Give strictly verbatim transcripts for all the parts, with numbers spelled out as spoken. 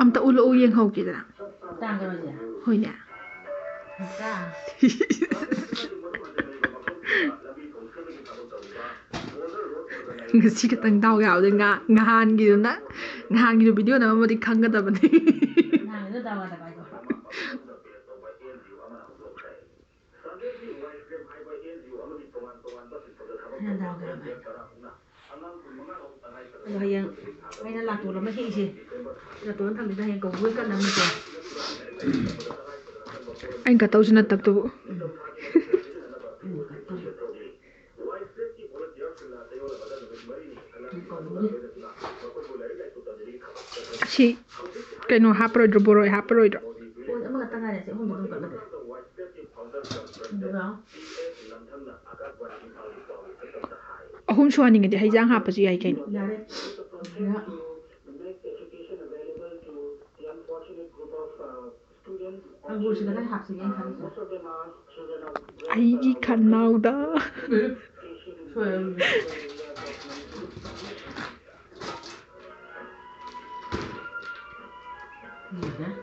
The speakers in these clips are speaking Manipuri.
ꯑꯝꯇ ꯎꯠꯂꯛꯎ, ꯌꯦꯡꯍꯧꯒꯦꯗꯅ꯫ ꯍꯣꯏꯅꯦ꯫ ꯉꯁꯤ ꯈꯛꯇꯪ ꯗꯥꯎ ꯌꯥꯕꯗ ꯉꯥ-, ꯅꯍꯥꯟꯒꯤꯗꯨꯅ, ꯅꯍꯥꯟꯒꯤꯗꯨ ꯚꯤꯗꯤꯑꯣ ꯅꯝꯃꯝꯃꯗꯤ ꯈꯪꯒꯗꯕꯅꯤ꯫ ꯑꯗꯣ ꯍꯌꯦꯡ ꯑꯩꯅ ꯂꯥꯇꯣꯟ ꯑꯃ ꯍꯦꯛꯏꯁꯦ, ꯂꯥꯇꯣꯟ ꯑꯃ ꯊꯝꯕꯤꯗ ꯍꯌꯦꯡ ꯀꯧꯕ ꯀꯟꯅꯕꯅꯤꯀꯣ꯫ ꯑꯩꯅ ꯀꯠꯇꯧꯁꯨ ꯅꯠꯇꯕꯗꯨꯕꯨ꯫ ꯎꯝ꯫ ꯎꯝ, ꯀꯠꯇꯧꯁꯨ꯫ ꯁꯤ ꯀꯩꯅꯣ ꯍꯥꯞꯄꯔꯣꯏꯗ꯭ꯔꯣ? ꯕꯣꯔꯣꯏ ꯍꯥꯞꯄꯔꯣꯏꯗ꯭ꯔꯣ? ꯄꯣꯠ ꯑꯃꯈꯛꯇ ꯉꯥꯏꯔꯦ, ꯁꯤ ꯑꯍꯨꯝꯗꯣ ꯑꯗꯨꯝ ꯀꯠꯂꯒꯦ꯫ ꯑꯗꯨꯒ ꯑꯍꯨꯝ ꯁꯨꯍꯟꯅꯤꯡꯉꯗꯤ ꯍꯩꯖꯥꯡ ꯍꯥꯞꯄꯁꯨ ꯌꯥꯏ ꯀꯩꯅꯣ꯫ ꯌꯥꯔꯦ꯫ ꯑꯗꯨꯒ ꯑꯪꯒꯨꯔꯁꯤ ꯀꯗꯥꯏ ꯍꯥꯞꯁꯤꯒꯦ ꯑꯩꯅ ꯈꯜꯂꯤꯁꯤꯅ? ꯑꯩꯒꯤ ꯈꯅꯥꯎꯗ꯫ ꯁꯣꯏꯔꯝꯃꯦ꯫ ꯎꯝ꯫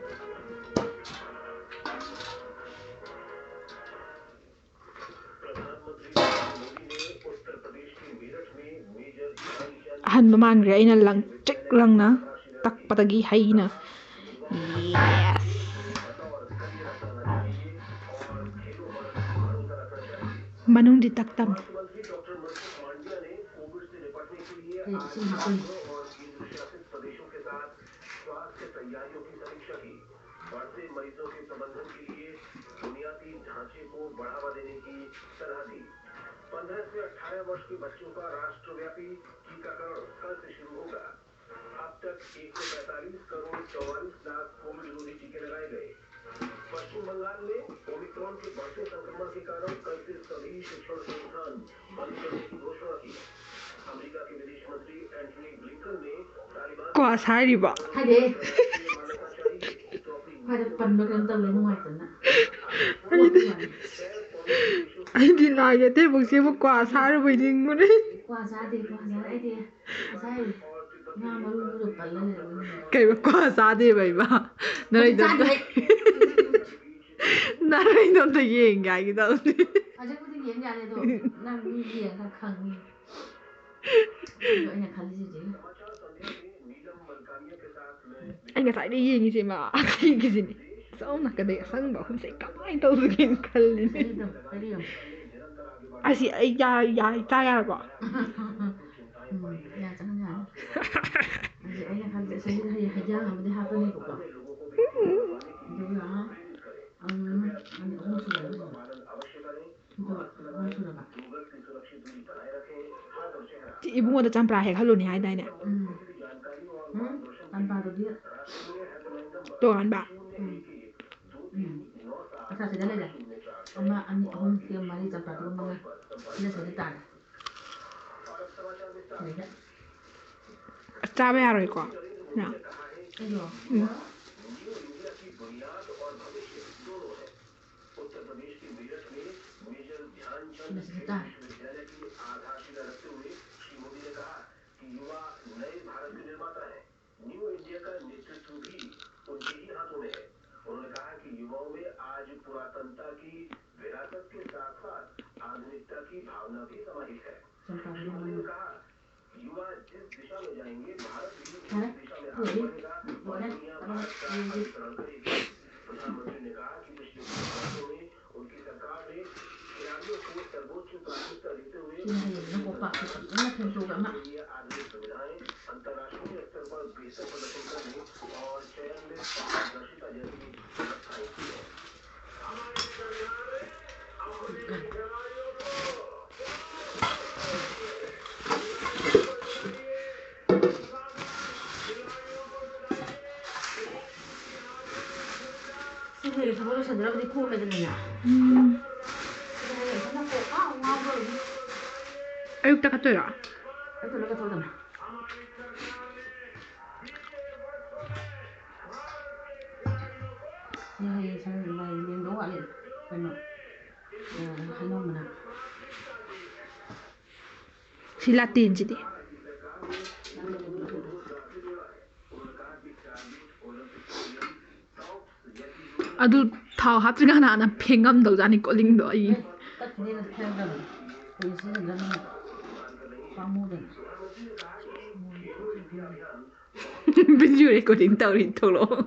ꯑꯍꯟꯕ ꯃꯥꯟꯈ꯭ꯔꯦ, ꯑꯩꯅ ꯂꯪꯇ꯭ꯔꯤꯛ ꯂꯪꯅ ꯇꯛꯄꯗꯒꯤ ꯍꯩꯅ꯫ Yes! ꯃꯅꯨꯡꯗꯤ ꯇꯛꯇꯝꯅꯤ꯫ ꯑꯩ ꯏꯁꯤꯡ ꯍꯥꯞꯄꯅꯤ꯫ स्वास्थ्य तैयारियों की समीक्षा की, बढ़ते मरीजों के प्रबंधन के लिए बुनियादी ढांचे को बढ़ावा देने की सलाह दी। पन्द्रह से अठारह वर्ष के बच्चों का राष्ट्रव्यापी टीकाकरण कल से शुरू होगा। अब तक एक सौ पैंतालीस करोड़ चौवालीस लाख कोविड रोधी टीके लगाए गए। पश्चिम बंगाल में ओमिक्रॉन के बढ़ते संक्रमण के कारण कल से सभी शिक्षण संस्थान बंद करने की घोषणा की। अमेरिका के विदेश मंत्री एंटनी ब्लिंकन ने तालिबान ꯀ꯭ꯋꯥꯁ ꯍꯥꯏꯔꯤꯕ? ꯍꯥꯏꯗꯦ꯫ ꯃꯥꯅ ꯄꯟꯕ ꯀꯩꯅꯣ ꯇꯧꯋꯦ, ꯅꯨꯡꯉꯥꯏꯇꯅ꯫ ꯑꯩꯗꯤ ꯑꯩꯗꯤ ꯂꯥꯏꯒꯤ ꯑꯇꯩꯕꯨꯛꯁꯤꯕꯨ ꯀ꯭ꯋꯥ ꯁꯥꯔꯨꯕꯩ ꯅꯤꯡꯉꯨꯔꯦ꯫ ꯀ꯭ꯋꯥ ꯆꯥꯗꯦ, ꯀ꯭ꯋꯥ ꯆꯥꯗꯦ꯫ ꯑꯩꯗꯤ ꯉꯁꯥꯏ ꯉꯥ ꯃꯔꯨ ꯃꯔꯨ ꯄꯜꯂ ꯂꯩꯔꯕꯅꯤ꯫ ꯀꯩꯕ, ꯀ꯭ꯋꯥ ꯆꯥꯗꯦꯕ ꯏꯃꯥ? ꯅꯔꯩꯗꯣ ꯑꯝꯇ, ꯆꯥꯗꯦ꯫ ꯅꯔꯩꯗꯣ ꯑꯝꯇ ꯌꯦꯡꯒꯦ ꯍꯥꯏꯒꯦ ꯇꯧꯕꯅꯦ꯫ ꯍꯧꯖꯤꯛꯄꯨꯗꯤ ꯌꯦꯡ ꯌꯥꯅꯤ, ꯑꯗꯣ ꯅꯪ ꯃꯤ ꯌꯦꯡꯉꯒ ꯈꯪꯉꯤ꯫ ꯑꯗꯣ ꯑꯩꯅ ꯈꯜꯂꯤꯁꯤꯗꯤ꯫ ꯑꯩ ꯉꯁꯥꯏꯗꯩ ꯌꯦꯡꯉꯤꯁꯦ ꯏꯃꯥ, ꯑꯁꯤꯒꯤꯁꯤꯅꯦ꯫ ꯑꯁꯣꯝ ꯅꯥꯀꯟꯗꯩ ꯑꯁꯪꯕ ꯑꯍꯨꯝꯁꯦ ꯀꯃꯥꯏꯅ ꯇꯧꯗꯣꯏꯅꯣ ꯈꯜꯂꯤꯅꯦ꯫ ꯀꯔꯤ ꯇꯧ-, ꯀꯔꯤ ꯌꯦꯡꯉꯣ? ꯑꯁꯤ ꯑꯩ ꯌꯥ-, ꯌꯥ-, ꯆꯥ ꯌꯥꯔꯕꯣ? ꯎꯝ, ꯌꯥ ꯆꯪ ꯌꯥꯔꯦ꯫ ꯑꯗꯨ ꯑꯩꯅ ꯈꯜꯂꯤꯁꯦ ꯑꯁꯤꯗ ꯍꯌꯦꯡ ꯍꯩꯖꯥꯡ ꯑꯃꯗꯤ ꯍꯥꯞꯄꯅꯦꯕꯀꯣ꯫ ꯑꯗꯨꯒ, ꯎꯝ, ꯑꯅꯤ ꯑꯍꯨꯝ ꯁꯨꯔꯦ꯫ ꯑꯗꯨ ꯑꯍꯨꯝ ꯁꯨꯔꯕ꯫ ꯁꯤ ꯏꯕꯨꯡꯉꯣꯗ ꯆꯝꯄ꯭ꯔꯥ ꯍꯦꯛꯍꯜꯂꯨꯅꯦ ꯍꯥꯏꯗꯥꯏꯅꯦ? ꯎꯝ꯫ ꯎꯝ? ꯆꯝꯄ꯭ꯔꯥꯗꯨꯗꯤ ꯇꯣꯉꯥꯟꯕ? ꯎꯝ꯫ ꯎꯝ꯫ ꯑꯁ, ꯑꯁꯤꯗ ꯂꯩꯔꯦ꯫ ꯑꯃ, ꯑꯅꯤ, ꯑꯍꯨꯝ, ꯁꯤ ꯃꯔꯤ, ꯆꯝꯄ꯭ꯔꯥꯗꯨꯒ ꯃꯉꯥ꯫ ꯁꯤꯗ, ꯁꯤꯗ ꯇꯥꯔꯦ꯫ ꯁꯤꯗꯩꯗ꯫ ꯆꯥꯕ ꯌꯥꯔꯣꯏꯀꯣ? ꯅ? ꯑꯩꯗꯣ? ꯎꯝ꯫ ꯃꯁꯤꯗ ꯇꯥꯔꯦ꯫ ꯐꯔꯦ, ꯂꯣꯏꯔꯦ꯫ ꯑꯗꯨꯒ ꯌꯦꯡꯒꯦ꯫ ꯁꯤꯅ ꯍꯌꯦꯡꯅ ꯀꯣꯝꯄꯥꯛꯁꯦ ꯐꯖꯅ ꯐꯦꯡꯗꯣꯛꯑꯒ ꯑꯃ ꯁꯤ ꯍꯌꯦꯡ ꯊꯕꯛ ꯂꯣꯏꯁꯟꯗ꯭ꯔꯒꯗꯤ ꯀꯣꯝꯃꯦꯗꯅꯅꯦ꯫ ꯎꯝ꯫ ꯁꯤꯗꯤ ꯍꯌꯦꯡ ꯏꯊꯟꯗ ꯀꯣꯛ ꯉꯥꯎ ꯉꯥꯎꯗꯣꯔꯤꯅꯤ꯫ ꯑꯌꯨꯛꯇ ꯀꯠꯇꯣꯏꯔꯣ? ꯑꯌꯨꯛꯇ ꯂꯣꯏ ꯀꯠꯊꯣꯛꯑꯗꯝꯅꯦ꯫ ꯁꯤ ꯍꯌꯦꯡ ꯁꯟ-, ꯂꯦꯡꯗꯧ ꯋꯥꯠꯂꯤ꯫ ꯀꯩꯅꯣ? ꯁꯤ ꯂꯥꯇꯦꯟꯁꯤꯗꯤ꯫ ꯑꯗꯨ ꯊꯥꯎ ꯍꯥꯞꯇ꯭ꯔꯤꯀꯥꯟꯗ ꯍꯥꯟꯅ ꯐꯦꯡꯉꯝꯗꯧꯖꯥꯠꯅꯤ ꯀꯣꯂꯤꯡꯗꯣ ꯑꯩ꯫ Video recording ꯇꯧꯔꯤ ꯊꯣꯛꯂꯛꯑꯣ꯫